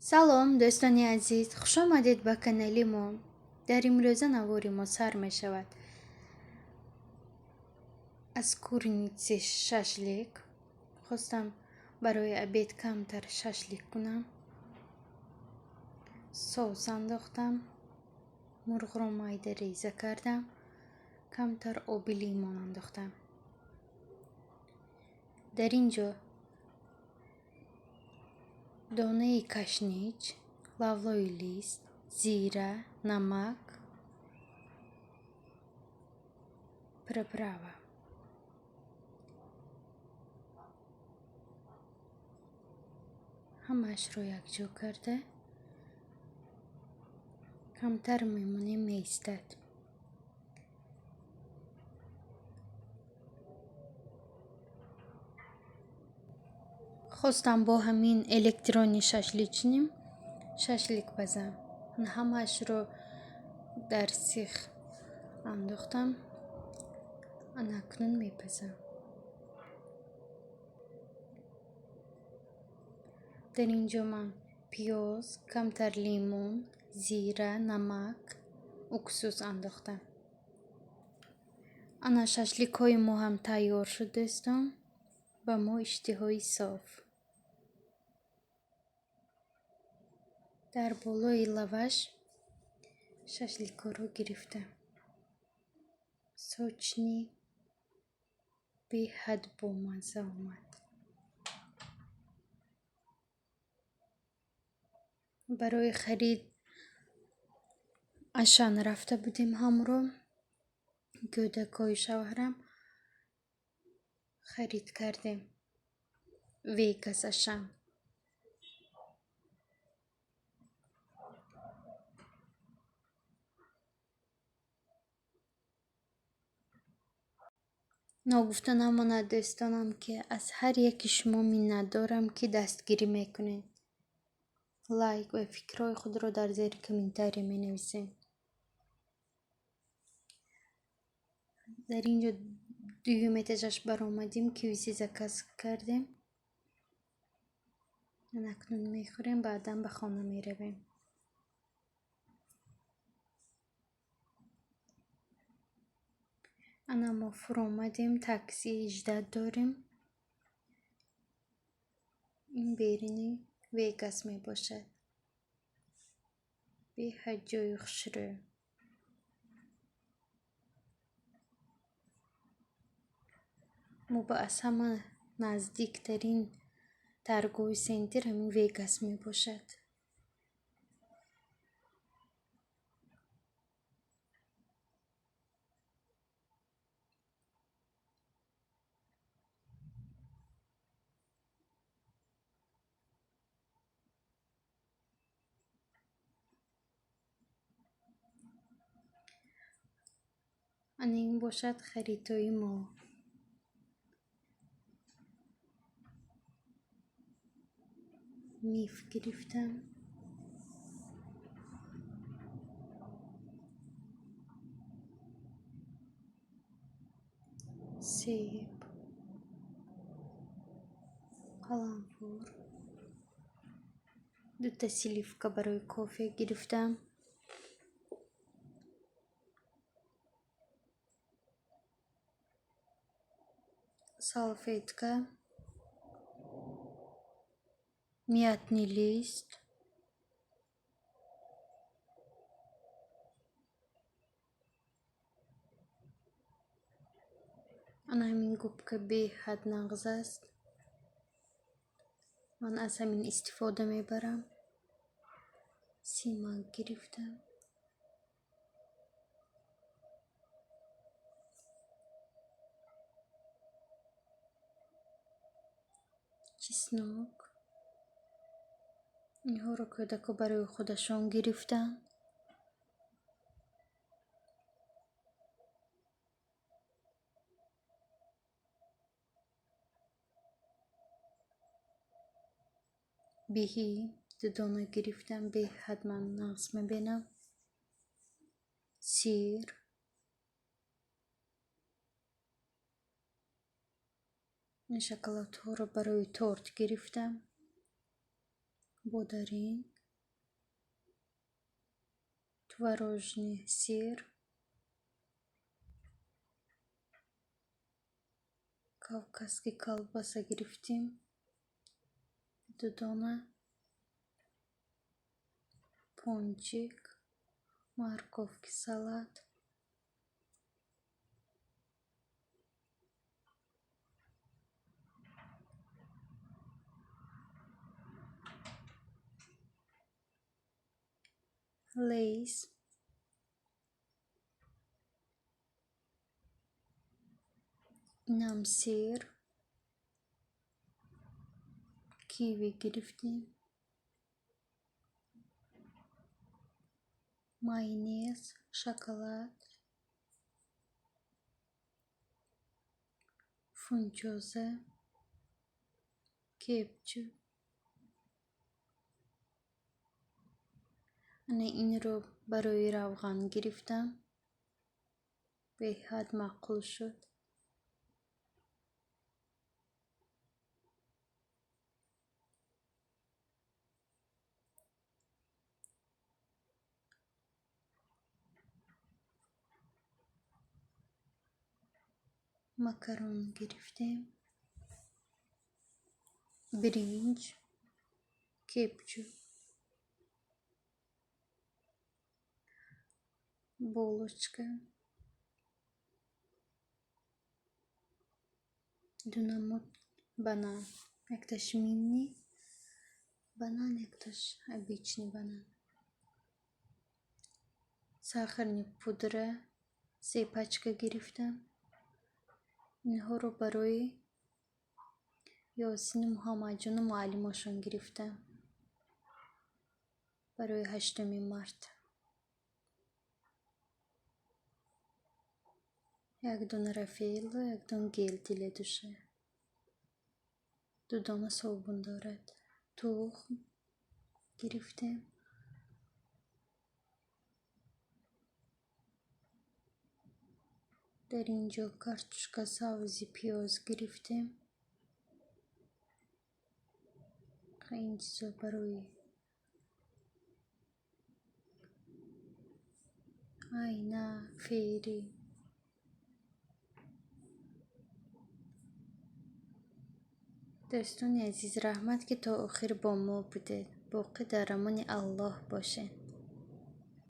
Салом, дӯстони азиз, хушомадед ба канали мо. Дар имрӯза навори мо сар мешавад аз курицы шашлик. Хостам барои обед камтар шашлик кунам. Соус андохтам, мурғро майда реза кардам, камтар оби лимон андохтам. Дар ин ҷо донаи кашнич, лавлои лист, зира, намак, приправа. Ҳамаашро якҷо карда камтар мемонем, меистад. Хостам бо ҳамин электронный шашлычный шашлик пазам. Ҳамаашро дар сих андохтам, ана акнун мепазам. Дар ин ҷо ман пиёз, камтар лимон, зира, намак, уксус андохтам. Ана шашликҳои мо ҳам тайёр шуд, дӯстон. Ба мо иштиҳои соф. Дар болои лаваш шашликҳоро гирифтам. Сочный, беҳад бомазза омад. Барои харид Ашан рафта будем ҳамроҳ. Кӯдакҳои шавҳарам харид кардем. Вегас Ашан. Ногуфта намонад, дӯстонам, ки аз ҳар яки шумо миннатдорам, ки дастгирӣ мекунед. Лайк ва фикрҳои худро дар зери комментария менависед. Дар ин ҷо дуюм этажаш баромадем, KFC заказ кардем. Акнун мехӯрем, баъдан ба хона меравем. Ана мо фуромадем, такси ждать дорем. Ин беруни Вегас мебошад. Беҳад ҷои хушрӯ. Мо ба аз ҳама наздиктарин торговый центр ҳамин Вегас мебошад. Ана ин бошад харидҳои мо. Миф гирифтам. Себ, қаламфур, дута сливка барои кофе гирифтам. Салфетка, мятный лист, ана ҳамин губка беҳад нағз аст. Ман аз ҳамин истифода мебарам. Симак гирифтам. Чеснок. Инҳоро кӯдакҳо барои худашон гирифтанд. Биҳӣ ду дона гирифтам, беҳад ман нағз мебинам. Сир. Ин шоколадҳоро барои торт гирифтам. Бодаринг, творожный сыр, кавказский колбаса гирифтем, ду дона, пончик, морковки салат, Лейс, инам сыр, киви гирифтем, майонез, шоколад, фунчоза, кетчуп. Ана инро барои равған гирифтам, беҳад маъқул шуд. Макарон гирифтем, биринҷ, кетчуп, булочка, ду намуд банан, якташ мини банан, якташ обычный банан, сахарный пудра се пачка гирифтам. Инҳоро барои Ёсину Муҳаммадҷону муаллимошон гирифтам барои 8 март. Як дона Рафаэлло, як дона гель для душа, ду дона собун дорад. Тухм гирифтем. Дар ин ҷо картошка, сабзи, пиёз гирифтем. Ин чизо барои айна, фери. Дӯстони азиз, раҳмат, ки то охир бо мо будед. Боқӣ дар амони Аллоҳ бошед.